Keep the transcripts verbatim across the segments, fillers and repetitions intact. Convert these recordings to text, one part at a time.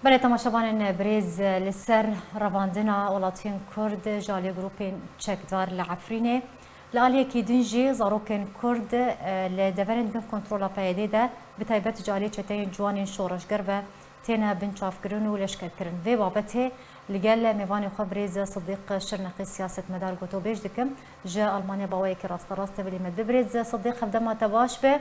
Belê temaşevanên birêz, li ser revandina welatiyên Kurd ji aliyê grûpên çekdar li Efrînê, li aliyekî din jî zarokên Kurd, e, li deverên bin kontrola P Y D'ê de, bi taybet ji aliyê çeteyên ciwanên şoreşger ve têne binçavkirin û leşkerkirin. Vê babetê li gel mêvanê xwe birêz Sidîq Şirnexî siyasetmedar gotobêj dikim. Ji Almanya bi awayekî rasterast tevlî me dibe. Birêz Sidîq, hevdema te baş be.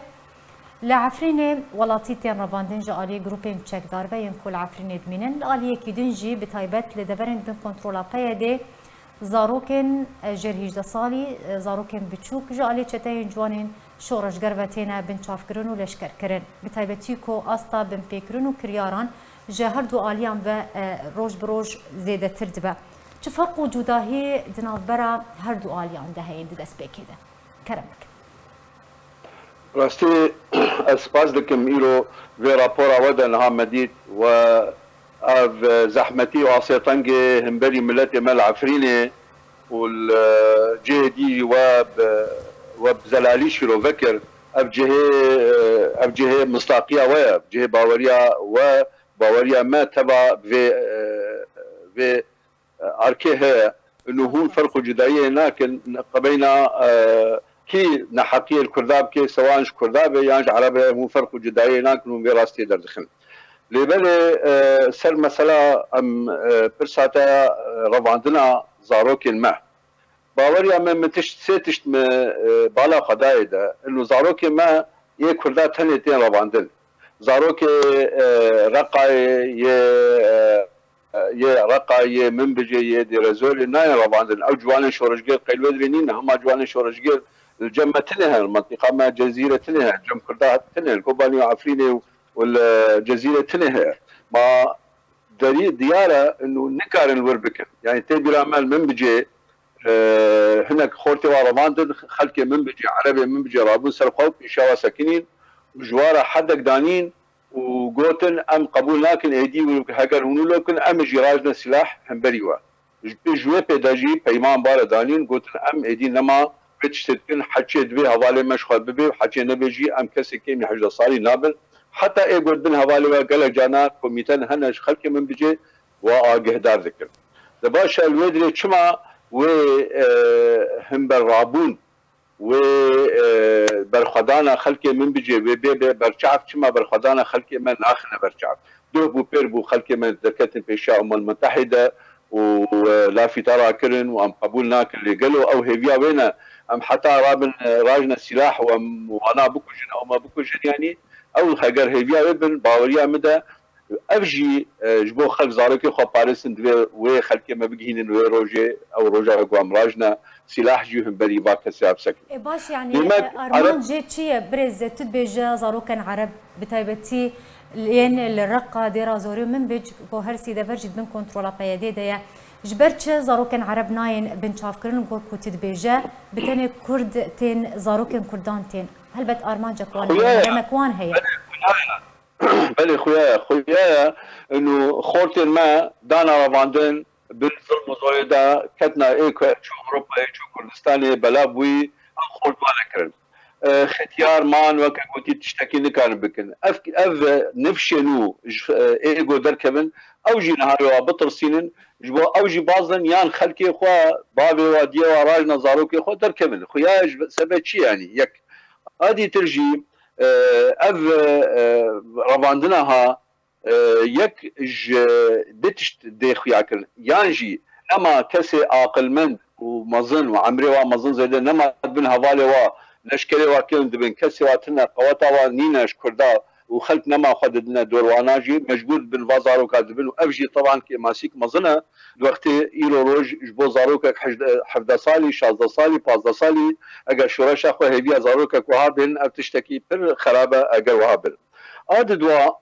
Li Efrînê welatî tên revandin ji aliyê grûpên çekdar ve yên ku li Efrînê dimînin. Li aliyekî din jî bi taybet li deverên bin kontrola P Y D'ê zarokên, e, jêr hîjdeh salî, e, zarokên biçûk ji aliyê çeteyên ciwanên şoreşger ve têne binçavkirin û leşkerkirin. Bi taybetî ku asta binpêkirin û kiryaran ji her du aliyan ve, e, roj bi roj zêdetir dibe. Çi ferq û cudahî di navbera her du aliyan de heye di destpêkê de? Kerem bikin. Rastî, ez spas dikim îro vê rapora we de niha me dît we ev zehmetî û asê tengê himberî miletê me li Efrînê û li cihê dî we bi, we bi zelalî şîrove kir. Ev cihê, ev cihê mistaqiya we ye, cihê baweriya we, baweriya me teva vê, vê e, arkê heye. Ino hûn ferq û cudayiyê nakin, qebeyna, e, kî neheqiyê li Kurda bike, sewan ji Kurda be yan ji Ereb e, hûn ferq û cudayiyê nakin, hûn vê rastiyê derdixin. Lê belê, e, ser mesela em, e, pirsa te, e, revandina zarokên me. Baweriya me, min tişt, sê tişt mi, e, bala xwe dayê de. Ino zarokê me yê Kurda tenê tên revandin. Zarokê, e, Reqayê, yê, e, yê Reqa, yê Minbicê, yê Dêrezorê nayên revandin. Ew ciwanên şoreşgêr qey li wê dirê nîne, hema ciwanên şoreşgêr li cem me tune hene, li mentiqa me Cezîre tune hene, cem Kurda tune hene, Kobanê û Efrînê û, û li Cezîre tune heye. Ma derî diyar e, û nikarin wir bikin. Yanî tê bîra me li Minbicê, e, hinek xortê wa revandin, xelkê Minbicê, Erebê Minbicê rabûn ser xwe û pêşiya wa sekinîn û ji wa re hedek danîn û gotin, em qebûl nakin êdî û heger hûn wilo bikin, em jî rajne sîlah hemberî we. Ji, ji wê pê de jî peyman bare danîn, gotin, em êdî nema vê tiştê dikin, heçê divê hevalê me ji xwe bibê û heçê nebê jî em kesê kêmî hejdeh salî nabin. Heta ê got bin hevalê we gelek carna komîten hene ji xelkê Minbicê wa agihdar dikin. De baş e, li wê dirê çima wê, e, himber rabûn, wê, e, berxwedana xelkê Minbicê wê bê, bê berçav, çima berxwedana xelkê me naxine berçav? Doh bû, pêr bû, xelkê me derketin pêşiya Umem Mutehîde û, e, lafî te rakirin û em qebûl nakin. Lê gelo ew hêviya wê ne? Em heta rabin, e, rajne sîlah û em wana bikujin, ew me bikujin, yanî ew heger hêviya wê bin, baweriya min de ev jî, e, ji bo xelk zarokê xwe parêzin, divê wê xelkê me bigihînin wê rojê, ew roja ku em rajne sîlah jî himberî va kesê ya bisekin. E, baş, yanî, Demek, e, armancê çi ye? Birêz, tu dibêje zarokên Ereb, bi taybetî yên li Reqa, Dêra Zorê û Minbic, ku her sî dever jî di bin kontrola P Y D'ê de ye. Ji ber çi zarokên Ereb nayên binçavkirin, wek ku tu dibêje, bi tenê Kurd tên, zarokên Kurdan tên? Helbet armancek wan heye, Xuya ye. Demek wan heye. Belê, xuya ye. Belê, xuya ye. Xuya ye. Û xortên me dana revandin, bin zilm û zorê de ketina ê ku çû Ewropayê, çû Kurdistanê, belav bûyî, ew xort wane kirin. E, xetiyar man, weke gotî, tiştekî nikarin bikin. Ev, ev nifşên û ji, e, ê ku derkevin, ew jî niha wa bitirsînin, ji bo ew jî bazin yan xelkê xwe, bavê wa, diyê wa rajna zarokê xwe derkevin. Xuya ji sebe çi yanî? Yek. A dîtir jî, e, ev, e, revandina ha, e, yek ji dê tişt dê xuya kirin. Yan jî nema kesê aqilmend û mezin û emrê wa mezin zêde nema dibin hevalê wa, leşkerê wa kirin dibin, kesê wa tine, qeweta wa nîne ji Kurda û xelk nema xwe didine dor wana jî mecbûr dibin va zaroka dibin û ev jî tevan kêmasîk mezin e. Di wextê îro roj ji bo zarokek hejdeh, hevdeh salî, şazdeh salî, pazdeh salî, eger şoreşa xwe hêviya zarokek wiha bên, ev tiştekî pir xerab e eger wiha bin. A di dua,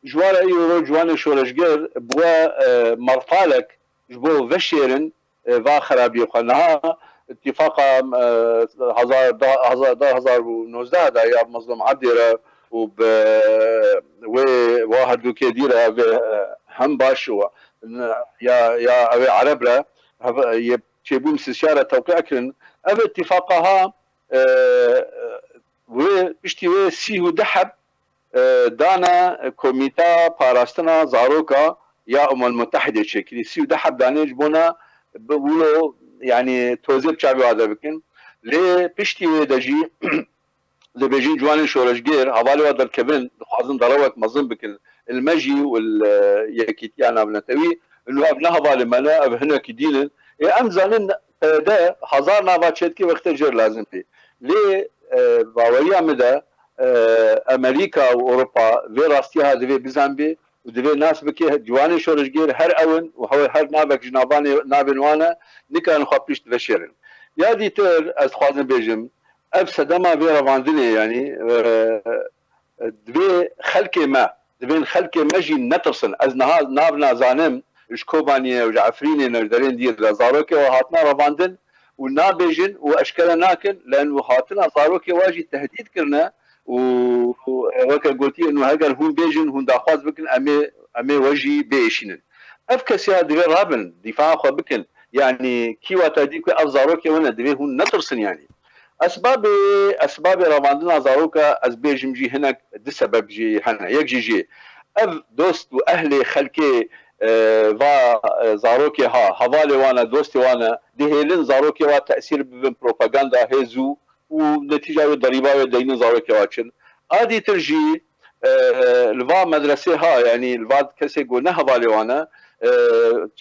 ji wara îro roj ciwanê şoreşger bi we, e, mertalek ji bo veşêrin, e, va xerabiyê xwe. Niha îtîfaqa, e, hezar, da, hezar, da hezar û nozdeh de ya Mezlûm Ebdî re û bi wê wa herdûkê dî re vê, e, hem baş û ya, ya ew ê Ereb re, hev-, yê çêbûn sisya re tewqîa kirin. Ev îtîfaqa ha, e, wê, piştî wê sî û du heb e, dane Komîta Parastina Zaroka ya Umem Mutehidê çêkirî. Sî û du heb danê ji bona bi wilo, yanî tozê bi çavê wa de bikin. Lê piştî wê de jî dibêjin ciwanên şoreşgêr hevalê wa derkevin, dixwazin derewek mezin bikin. Li me jî û li, e, Yekîtiya Navnetewî, û ev ne hevalê me ne, ev hinekî dîn in. Ê em zanin, P Y D hezar nava çêdikê wextê jêr lazim bê. Lê, e, baweriya min de, e, Amerîka û Ewropa vê rastiya ha divê bizanbê û divê nas bike, ciwanên şoreşgêr her ew in û hew-, her navek ji navanê, navên wan e, nikarin xwe pişt veşêrin. Ya dîtir ez dixwazim bêjim, ev sedema vê revandinê, yanî, e, divê xelkê me, divên xelkê me jî netirsin. Ez niha nav nazanim ji Kobaniyê û ji Efrînê ne, ji derên dîr de zarokê we hatine revandin û nabêjin û eşkere nakin, len û hatina zarokê we jî tehdîd kirine û, û weke gotiye, û heger hûn bêjin, hûn daxwaz bikin, em ê, em ê we jî biêşînin. Ev kesiya divê rabin, dîfaa xwe bikin. Yanî kî wa te dî ku ev zarokê we ne, divê hûn netirsin yanî. Esbabê, esbabê revandina zaroka ez bêjim jî hinek du sebeb jî hene. Yek jî jî ev dost û ehlê xelkê, e, va, e, zarokê ha, hevalê wan e, dostê wan e, dihêlin zarokê wa tesîr bibin propaganda hêz û, û netîca wê derîba wê deynin zarokê wa çin. A dîtir jî, e, li va medresê ha, yanî li va kesê ku ne hevalê wan e, e,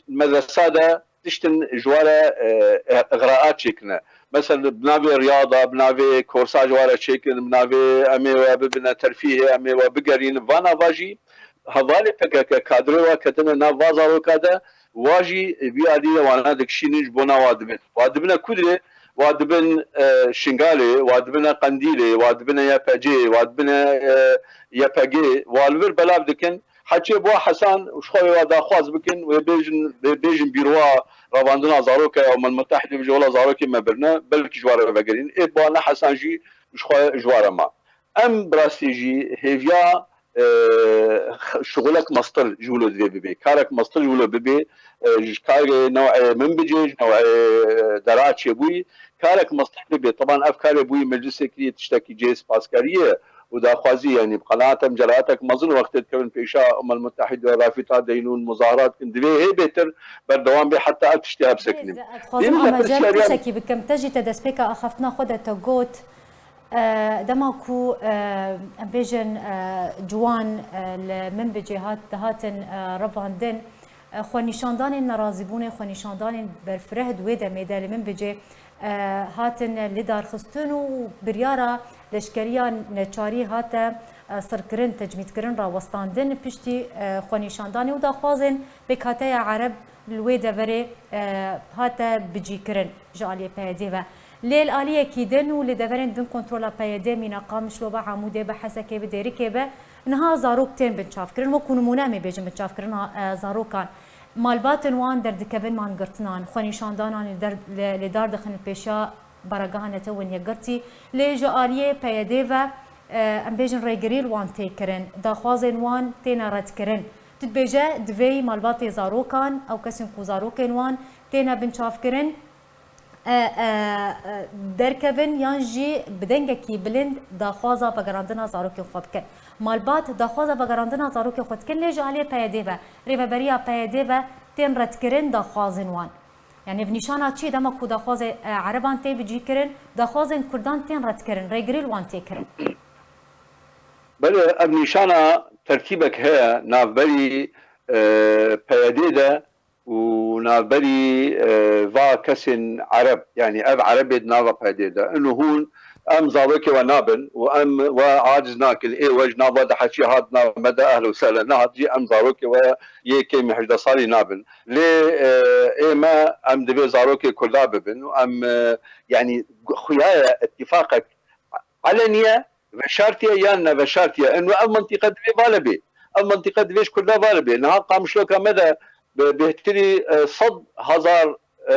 medresa de tiştin ji we re, e, e, îxraat çêkirine. Mesela bi navê riyada, bi navê korsa ji we re çêkirin, bi navê em ê we bibine terfîhê, em ê we bigerîn. Vana va jî hevalê P K K kadroyê we ketine nav va zaroka de, wa jî vî alî de wana dikişînin ji bona wa dibin. Wa dibine ku dirê? Wa dibin, e, Şingalê, wa dibine Qendîlê, wa dibine Y P G'ê, wa dibine, e, Y P G'ê, wa li vir belav dikin. Heçê bo Hesan û ji xwe wê wa daxwaz bikin, wê bêjin, wê bêjin bîrowa revandina zaroka ya Umem Mutehidê, bêje wela zarokê me birine, belkî ji wa re vegerîn. Ê bo ne Hesan jî ji xwe ji wa re ma. Em bi rastî jî hêviya, e, şixulek mestir ji wilo divê bibê. Karek mestir ji wilo bibê, e, ji karê new'ê min bicê, ji new'ê, e, dera çêbûyî, karek mestir bibê. Teban ev karê bûyî meclisê kirî tiştekî cihê spaskariyê ye. û daxwazî, yanî bi qenaetem ceraetek mezin wextê dikevin pêşa Umem Mutehîde, rafîta deynûn, muzahirat dikin, divê hê bêtir berdewam bê heta ev tiştê hevsekinin. Dixwazim Dêrî de amece pirsiyariya tiştekî bikim. Te jî te destpêka axaftina xwe de te got, e, dema ku, e, em bêjin, e, ciwan, e, li min bi cêhat dihatin, e, revandin, e, xwenîşandanên nerazîbûnê, xwenîşandanên berfireh di wê demê de li min bi cê e, hatin lidarxistin û biryara leşkeriya neçarî hate, e, sirkirin, tecmîdkirin, rawestandin piştî, e, xwenîşandanê û daxwazên pêkhateya Ereb li wê deverê, e, hate bicîkirin ji aliyê P Y D ve. Lê li aliyekî din û li deverên din kontrola P Y D, mîna Qamişlo be, Amûdê be, Hesekê be, Dêrikê be, niha zarok tên binçavkirin. Wekû nimûne em ê bêjin binçavkirina, e, zarokan. Malbatên wan derdikevin mangirtinan, xwenîşandanan li der, li, li dar dixin li pêşiya baregeha netewên yekgirtî, lê ji aliyê P Y D ve, e, em bêjin rêgirî li wan tê kirin, daxwazên wan têne redkirin. Tu dibêje, divê malbatê zarokan, ew kesên ku zarokên wan têne binçavkirin, e, e, e, derkevin yan jî bi dengekî bilind daxwaza vegerandina zarokên xwe bikin. Malbat daxwaza vegerandina zarokên xwe dikin, lê ji aliyê P Y D ve, rêveberiya P Y D ve tên redkirin daxwazên wan. Yani ev nîşana çi? Dema ku daxwazê, e, Ereban tê bicîkirin, daxwazên Kurdan tên redkirin, rêgirî li wan tê kirin. Belê, ev nîşana tertîbek heye navberî, e, P Y D de û navberî, e, va kesên Ereb, yanî ev Erebê di nava P Y D de in û hûn, em zarokê we nabin û em we aciz nakin, ê we ji nava diheçî hat nav me de, ehlen û sehlen, nehat jî em zarokê we yê kêmî hejdeh salî nabin. Lê, e, ê me, em divê zarokê Kurda bibin û em, e, yanî xuya ye îtîfaqek elenî ye, veşartî ye yan neveşartî ye. Eno ev mintîqe divê vale bê. Ev mintîqe divê ji Kurda vale bê. Niha Qamişloka me de bi bêhtirî, e, sed hezar, e,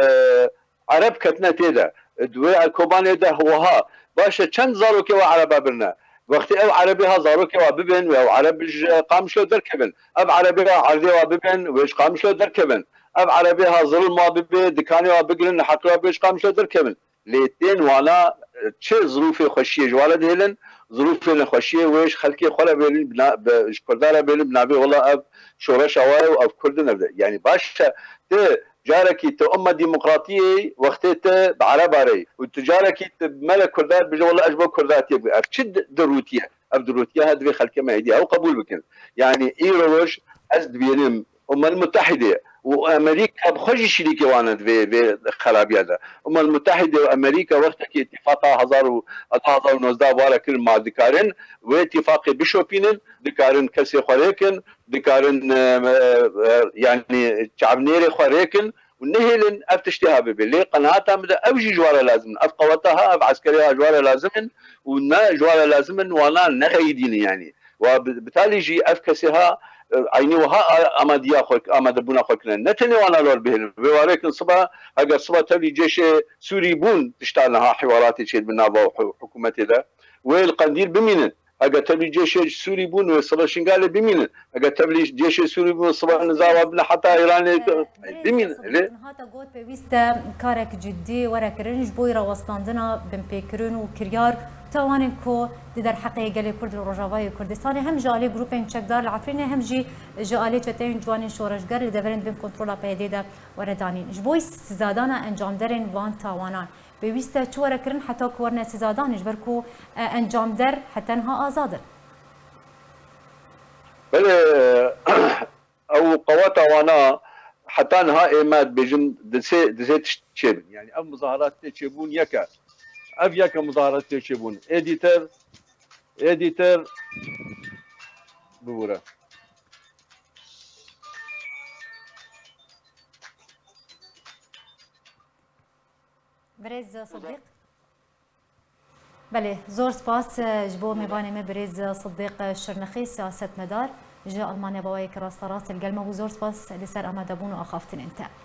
Ereb ketine tê de. Di wê Kobanê de wiha. Baş e, çend zarokê we Ereba birine? Wextê ew Erebê ha zarokê we bibin, wê ew Ereb ji Qamişlo derkevin. Ev Erebê ha erdê we bibin, wê ji Qamişlo derkevin. Ev Erebê ha zilm we bibe, dikanê we bigirin, li heqê we bê ji Qamişlo derkevin. Lê tên wana çi zirûfê xweşiyê ji wan re dihêlin, zirûfê nexweşiyê wê ji xelkê xwe re bêlin, bi na-, bi, ji Kurdan re bêlin, bi navê wela ev şoreşa wa ye û ev Kurd in, ev de. Yanî baş e, tu carekî tu umma demokratiyê wextê tu bi Ereba re yî û tu carekî tu bi me re Kurda bêje wela ez ji bo Kurdatiyê bû. Ev çi di-, dirûtiye? Ev dirûtiye he divê xelkê me êdî ew qebûl bikin. Yanî îro roj ez dibînim Umel Mutehîdê û Amerîka bi xwe jî şirîkê wan e di vê, vê xerabiya de. Umel Mutehîdê û Amerîka wextekî îtîfaqa hezar û, hezar û nozdeh ware kirin, ma dikarin wê îtîfaqê bişopînin, dikarin kesê xwe rêkin, dikarin, e, e, e, yanî çavnêrê xwe rêkin û nehêlin ev tiştê ha bibe. Lê qenaeta min de ew jî ji ware lazim in. Ev qeweta ha, ev eskerê ha ji ware lazim in û ne ji ware lazim in wana nexeyidînin yanî. Wa bi, bi talî jî ev kesê ha, e, eynî wiha a-, amadiya xwe, amadebûna xwe kirine. Ne tenê wana li wer bihêlin. Vê warê kin siba, heger siba tevlî cêşê Sûrî bûn, tişta niha hiwaratê çêdibin nava hû-, hikûmetê de. Wê li Qendîl bimînin. Heger tevlî cêşê Sûrî bûn, wê siba Şingalê bimînin. Heger tevlî cêşê Sûrî bûn, siba nizawa bine heta Îranê bimînin. Lê Hata got pêwîst e karek cidî were kirin ji bo rawestandina binpêkirin û kiryar û tawanên ku di derheqê gelê Kurd li Rojavayê Kurdistanê hem ji alî grûpên çekdar li Efrînê hem jî ji alî çeteyên ciwanên şoreşger li deverên bin kontrola P Y D'ê de were danîn. Ji bo sîzadana encamderên van tawanan pêwîst e çi were kirin heta ku werine sîzadanê ji ber ku, e, encamder heta niha azad in? Belê, ew qeweta wana heta niha ê me dibêjin di sê, di sê tişt çêbin. Yanî ev muzaharat tê çêbûn yek e. Ev yek e muzaharat tê çêbûn. Êdî ter, êdî ter bibûre. Birêz Sidîq. Belê, zor spas, e, ji bo mêvanê me birêz Sidîq Şirnexî, siyasetmedar ji Almanya, bi awayeke rasterast li gel me bû. Zor spas li ser amadebûn û axaftinên te.